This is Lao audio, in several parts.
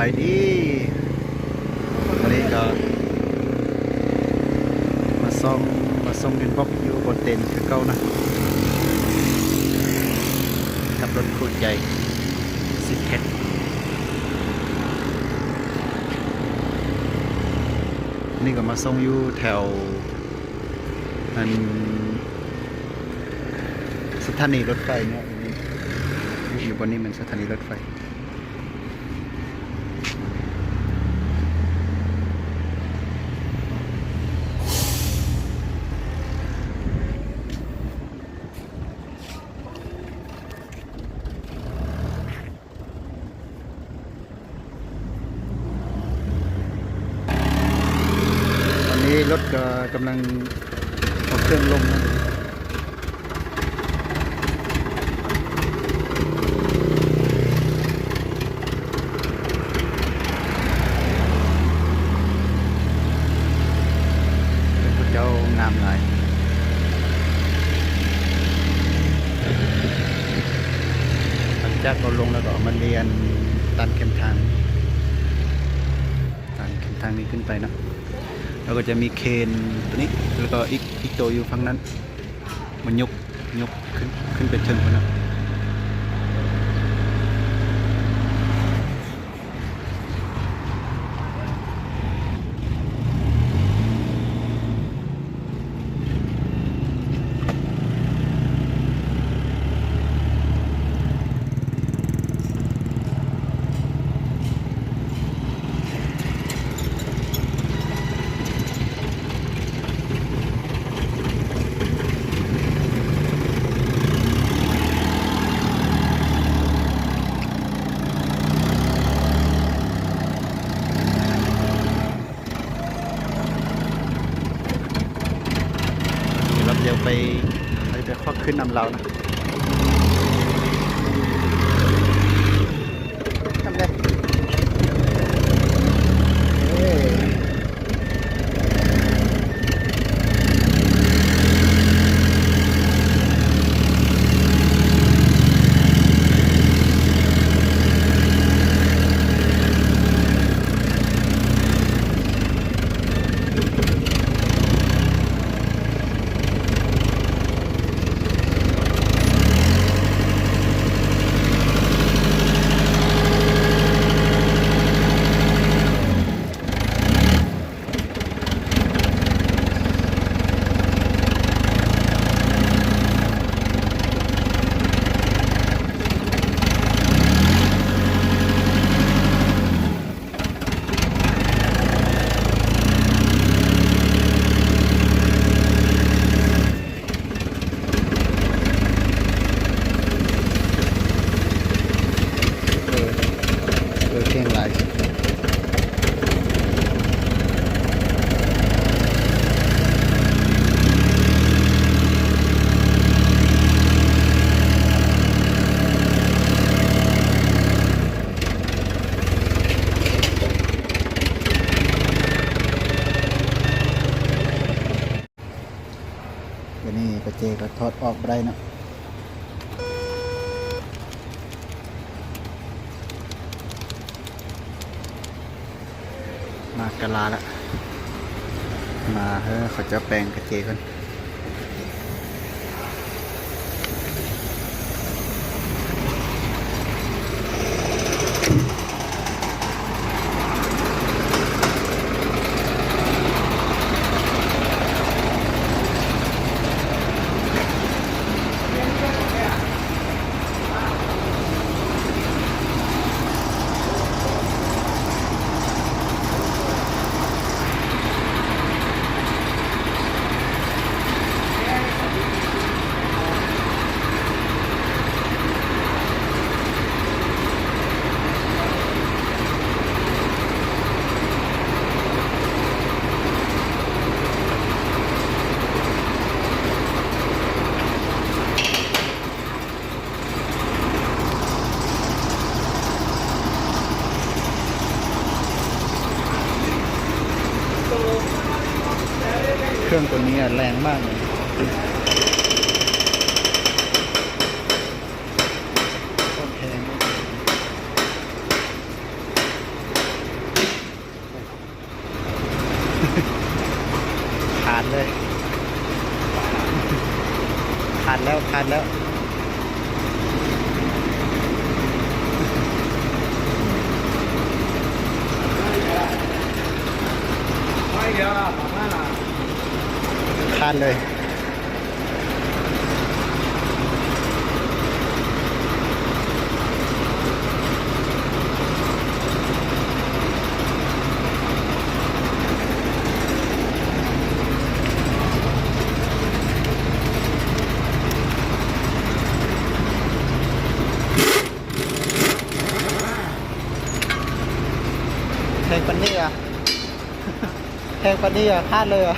ສະບາຍດີ ວັນນີ້ກໍມາສົ່ງ ມາສົ່ງເງິນບລັອກຢູ່ບໍ່ເຕັນຄືເກົ່ານະ ກັບລົດຄູ່ໃຈ ຊີແຄດ ນີ້ກໍມາສົ່ງຢູ່ແຖວ ອັນ ສະຖານີລົດໄຟເນາະ ຢູ່ບ່ອນນີ້ແມ່ນສະຖານີລົດໄຟ. ຕອນນີ້ລົດກໍກຳລັງເອົາເຄື່ອງລົງນະ ເຂົາເຈົ້າງາມຫຼາຍ. ຫຼັງຈາກເອົາລົງແລ້ວກໍເອົາມາລຽນຕາມແຄມທາງ ຕາມແຄມທາງນີ້ຂຶ້ນໄປເນາະ ແລ້ວກໍຈະມີເຄນໂຕນີ້ ແລ້ວກໍອີກ ອີກໂຕຢູ່ຝັ່ງນັ້ນ ມັນຍົກ ຍົກຂຶ້ນ ຂຶ້ນໄປເທິງພຸ້ນນະ. ດຽວເຮົາໄປ ເຮົາຈະໄປຄວັກຄືນນຳລາວນະ. ເອີ ເອີ ເກັ່ງຫຼາຍ. ດຽວນີ້ປະເຈກໍຖອດອອກບໍ່ໄດ້ເນາະ. ມາກະລາລະ ມາເຮີ ເຂົາເຈົ້າແປງກະເຈກ່ອນ. ເຄື່ອງໂຕນີ້ແຮງມາກເລີຍ ໂຄດແຮງ. ແລ້ວ ຄານແລ້ວ ຄານເລີຍ. ແຮງປານນີ້ຫວາ? ແຮງປານນີ້ຫວາ? ຄາດເລີຍຫວາ?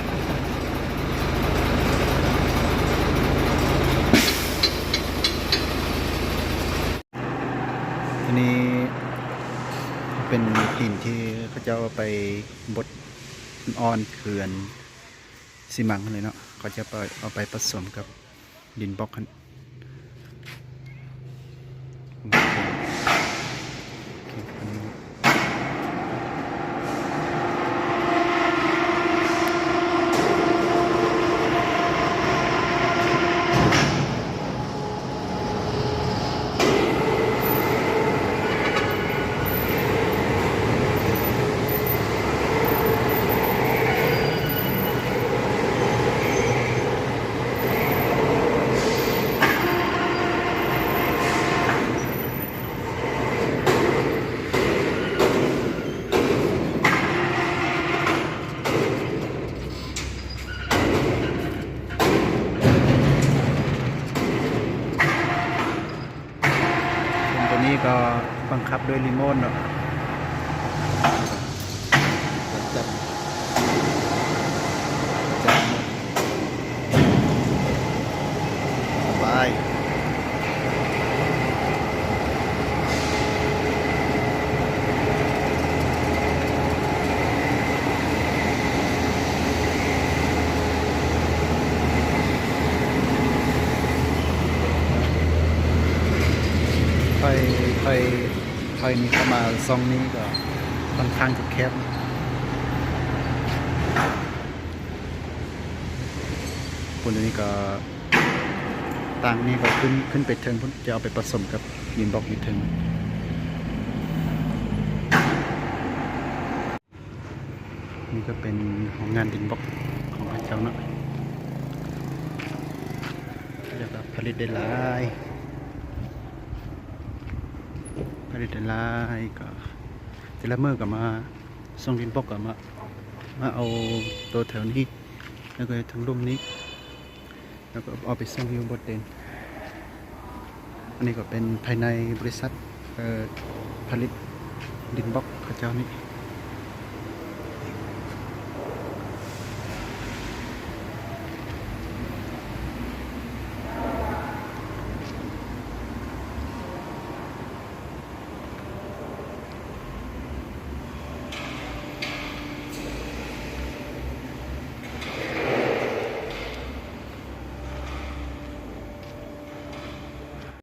ອັນນີ້ເປັນຫີນທີ່ເຂົາເຈົ້າເອົາໄປບົດອ່ອນເຂື່ອນຊີມັງຫັ້ນແຫຼະເນາະ, ເຂົາຈະໄປ ເອົາໄປປະສົມກັບດິນບລັອກຫັ້ນ. ເຄື່ອງໂຕນີ້ກໍບັງຄັບດ້ວຍຣີໂມດເນາະ, ຈັບ ຈັບ ສະບາຍ. ໄຟ ໄຟ ໄຟນີ້ເຂົ້າມາຊ່ອງນີ້ກໍຂ້ອນຂ້າງຈະແຄບ. ປຸ້ນ ອັນນີ້ກໍ ຕ່າງນີ້ກໍຂຶ້ນ ຂຶ້ນໄປເທິງພຸ້ນ, ຈະເອົາໄປປະສົມກັບດິນບລັອກຢູ່ເທິງ. ນີ້ກໍເປັນໂຮງງານດິນບລັອກຂອງເຂົາເຈົ້າເນາະ, ແລ້ວກໍຜະລິດໄດ້ຫຼາຍ ຜະລິດໄດ້ຫຼາຍ ກໍແຕ່ລະມື້ກໍມາສົ່ງດິນບລັອກ ກໍມາ ມາເອົາໂຕແຖວນີ້ ແລ້ວກໍເຮັດທາງລຸ່ມນີ້ ແລ້ວກໍເອົາໄປສົ່ງຢູ່ບໍ່ເຕັນ. ອັນນີ້ກໍເປັນພາຍໃນບໍລິສັດ ເອີ ຜະລິດດິນບລັອກເຂົາເຈົ້ານີ້.